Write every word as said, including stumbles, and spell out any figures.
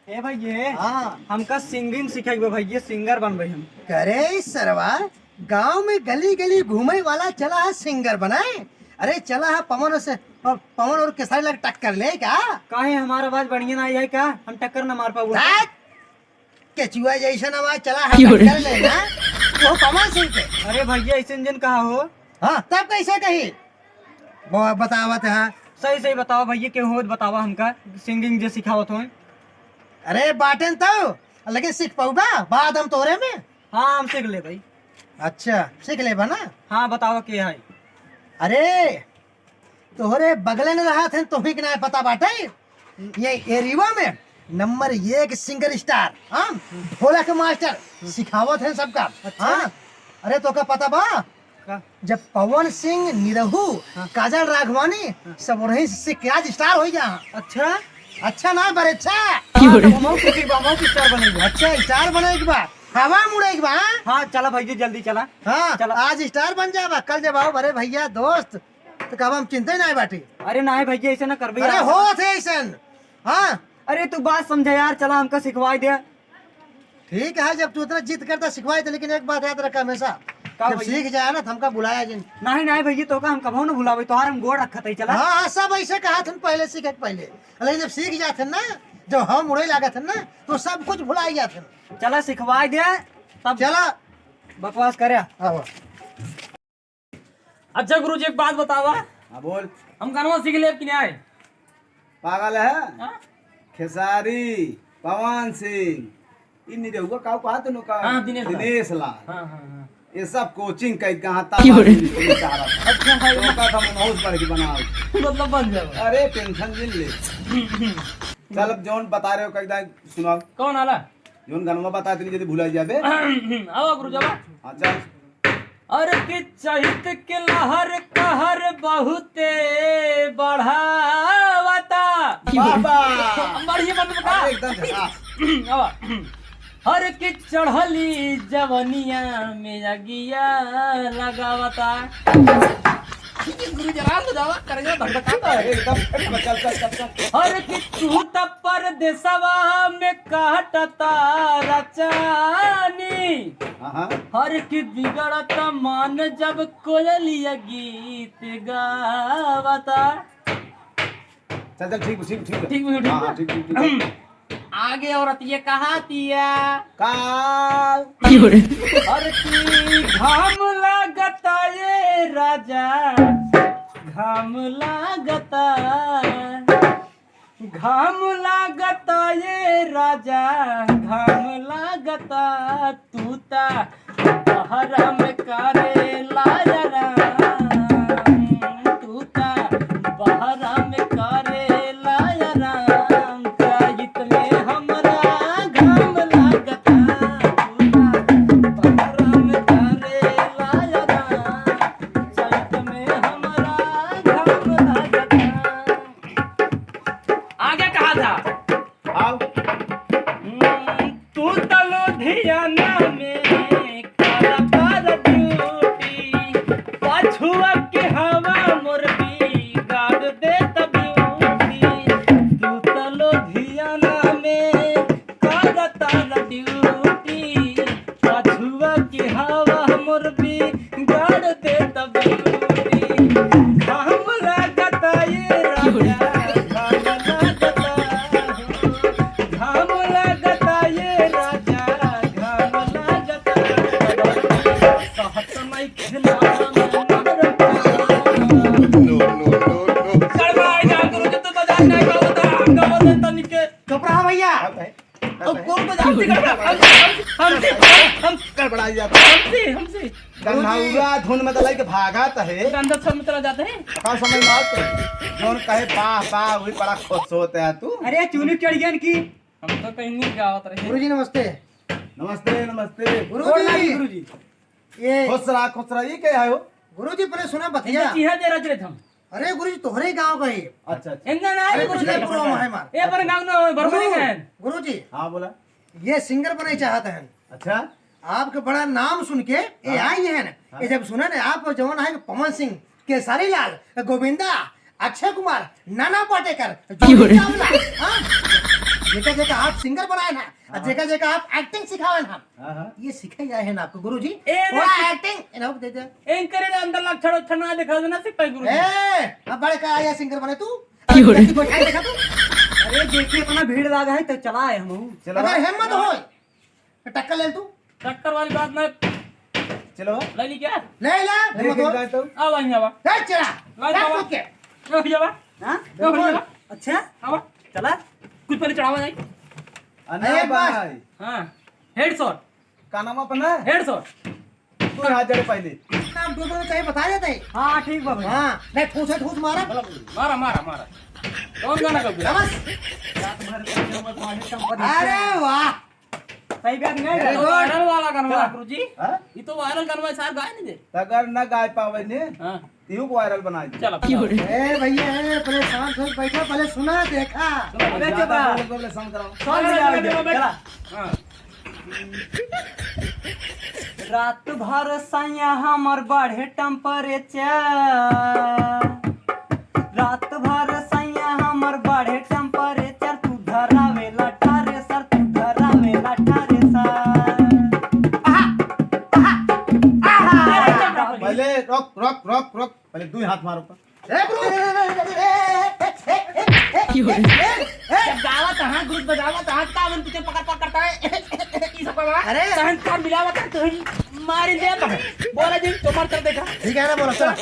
ए भैया, हाँ। हमका singing सीखे के बा भैया, singer बनबे हम। करे सरवा, गाँव में गली गली घूमे वाला चला है singer बनाए। अरे चला है पवन से, प-, पवन और खेसारी लग टक्कर ले का? काहे, हमार आवाज बढ़िया ना है का? हम टक्कर ना मार पाबो। ध्यात! केचुआ जैसन आवाज चला है, क्यों रे? टक्कर ले ना। वो पवन सिंह के। अरे भैया, ऐसे जन कहा हो। हाँ, तब कैसे कही? वो बतावत है। सही सही बतावा भैया, के होत बतावा हमका, singing जे सिखावत हो। अरे बाटेन तो, लेकिन सीख पाउबा बाद हम तोरे में। हाँ, हम सीख ले भाई। अच्छा, सीख लेबा ना? हाँ, बतावा के है। अरे, तोहरे बगले में रहत हैं, तोही के ना पता बाटे। ये एरिया में नंबर एक singer star, हाँ, ढोलक मास्टर सिखावत हैं सबका। अच्छा। हाँ, अरे तोका पता बा? का? जब पवन सिंह, निरहू, हाँ। काजल राघवानी, हाँ। सब वहीं से सीख के आज star हो गया। अच्छा? अच्छा ना, बड़े अच्छा। हाँ, तो हमहू के बा, हमहू के star बने के बा। अच्छा, star बने के बा, हवा मुड़े के बा, हाँ? हाँ, चला भैया, जल्दी चला। हाँ, चला। आज star बन जाबा, कल जब आओ, अरे भैया दोस्त, तो कब हम चिंता ही ना बाटी। अरे ना भैया, ऐसे ना करबे अरे यार। होत है ऐसन। हाँ। अरे तू बात समझा यार, चला हमका सिखवाई दे। ठीक है, जब तू इतना जिद करता सिखवाई दे, लेकिन एक बात याद रखा हमेशा, का जब भैया? सीख जाए ना तो हमका बुलाया जिन। नहीं नहीं भैया, तोका हम कबहू ना भुलावे, तोहार हम गोड़ रखत है, चला। हाँ हाँ, सब ऐसे कहा थे पहले, सीखे के पहले, लेकिन जब सीख जाते हैं ना, जब हम उड़े लागत है ना, तो सब कुछ भुला जाते हैं। चला सिखवाई दे, तब चला। बकवास करे। हाँ। अच्छा गुरुजी, एक बात बतावा। हाँ, बोल। हम गनवा सीख लेब कि नाहीं? पागल है? हाँ? खेसारी, पवन सिंह, ई निरहुआ का कहा तनु का? हाँ, दिनेश लाल। दिनेश लाल। हाँ, हाँ, हाँ। ये सब coaching कई कहाँ तक क्यों रे? आदमी निकल जा रहा था। अच्छा भाई। तो का था मनोज पर की बनाओ। मतलब बन जाओ। अरे tension जिन ले। चल अब जौन बता रहे हो कई दाई सुनाओ। कौन आला? जौन गनवा बता इतनी जल्दी भुला जाबे। आओ गुरु जावा। हाँ चल। अरे कि चहित के लहर कहर बहुते बढ़ावता। बाबा। हम बढ़िया बात बता। अरे एकदम झकास। आवा। हर के चढ़ली जवनिया में अगिया लगावता। गुरु जरा तो जावा, करेजा धक धक आता है। एकदम, चल, चल, चल, चल। हर के तू त परदेसवा में काटता रचानी। हाँ, हाँ। हर के बिगड़त मन जब कोयलिया गीत गावता। चल, चल, ठीक, ठीक, ठीक। ठीक, ठीक, ठीक। हाँ, हाँ, ठीक, ठीक, ठीक। आगे औरत ये कहा तिया। का? अरे की घाम लागता ये राजा, घाम लागता, घाम लागता ये राजा, घाम लागता। तू ता बहरा में करे लाया राम, तू ता बहरा में करे लाया राम, चैत में हमरा घाम लागता, तू ता बहरा में करे लाया राम, चैत में हमरा घाम लागता। आगे कहा था? आओ। हम्म, तू त लुधियाना में करता रे ड्यूटी, पछुआ के हवा मोर बिगाड़ देत ब्यूटी। तू त लुधियाना में करता रे ड्यूटी, पछुआ के हवा मोर बिगाड़ देत ब्यूटी। घाम लागता ये राजा, घाम लागता, घाम लागता ये राजा, घाम लागता। सहत नइखे ना हमार। No, no, no, no। गड़बड़ाई ना गुरु जी, तू तो जान नहीं पावत, हम गावत है तनिके। चुप रहा भैया। अब कौन बजा? हमसे गड़बड़ा, हम, हम, हमसे, हम, गड़बड़ा जाता है। हमसे, हमसे। गंधाउरा धुन में तो लइके भागत है। गंधा सब में चला जाता है। का समझ में आवत है? जौन कहे वाह, वाह, वही बड़ा खुश होता है तू। अरे, चुनी चढ़ गया इनकी। हम तो कहीं नहीं गावत रहे। गुरुजी नमस्ते। नमस्ते, नमस्ते। गुरुजी। गुरुजी। ये खुश रहा, खुश रहा। ये क्या है हो? गुरुजी, पहले सुना बतिया। इनका चीहा दे रज रहे थे हम। अरे गुरुजी, तोहरे गांव का ही। अच्छा, अच्छा। इनका ना अरे है गुरुजी। पिछले प्रोग्राम है हमार। ये पर गांव ना है, बरबरी गुरु, का है। गुरुजी। हाँ, बोला। ये singer बने चाहते हैं। अच्छा। आपके बड़ा नाम सुन के ये हाँ। आई है ना। हाँ। ये जब सुना ना, आप जवन है पवन सिंह, केसारी लाल, गोविंदा, अक्षय कुमार, नाना पाटेकर, क्यों रे? जूही चावला, हाँ? जेका जेका आप singer बनाए ना, हाँ। जेका जेका आप acting सिखावे ना, हाँ, हाँ। ये सीखे जाए है ना आपको गुरुजी। ए, थोड़ा ना acting, ए, ना दे दे। Anchor के अंदर लक्षण उक्षण ना दिखा देना, सिखाए गुरुजी। ए, अब बड़े का आया singer बने तू? क्यों रे? तू बैठा देखा तू? अरे, देखिए, इतना भीड़ लगा है, तो चला है हम। चला। अगर हिम्मत हो, तो टक्कर ले तू। टक्कर वाली बात ना। चलो। ले ली क्या? ले ला, हिम्मत हो। जाए तो। आ, वहीं आवा। ए, चला। ला, ला, आवा। कूद के। ए, भैया, आवा। हाँ? ए, भैया, आवा। अच्छा? आवा। चला। कुछ पहले चढ़ावा जाए। अरे, अरे, बस। भाई। हाँ। Headshot। का नाम अपना? Headshot। तू यहाँ जरे पहले। नाम दो दो चाहिए, बता देते हैं। हाँ, ठीक बा भैया। हाँ, नहीं, ठूस है, ठूस मारा। मारा, मारा, मारा। कौन गाना गाओगे? बस। रात भर के जो मैं गाने कम कर देता हूँ। अरे वाह। सही बात नहीं अरे है। तो वाह। Viral वाला गाना चला। गुरुजी। हाँ? ये तो viral गाना है, सार गाए नहीं दे। अगर ना गाए पावे ने, हाँ। तिहू को viral बना दे। चलो। ए भैया, ए, पहले शांत हो बैठा, पहले सुना, देखा। सुना, अबे ज्यादा चुप रहा। बोल, बोल, शांत कराओ। सुन लिया, चलो, चलो, चलो। चला। हाँ। रात भर सैया हमर बढ़े temperature, रात भर सैया हमर बढ़े temperature, तू धरावेला ठारे सर, तू धरावेला ठारे सर। आहा, आहा, आहा। पहले रोक, रोक, रोक, रोक, पहले दू हाथ मारो ऊपर। ए, गुरु! ए, ए, ए, ए, ए, ए, ए, ए, ए, ए, ए, जब गावत हाँ, गुरु बजावत हाँ, का मन तुझे पकड़ पकड़ करता है? ई सब का बा? अरे! तहन का मिलावत है, तहन मारी दे बा। बोला जी, तो मर कर देखा। ठीक है ना, बोला, चला।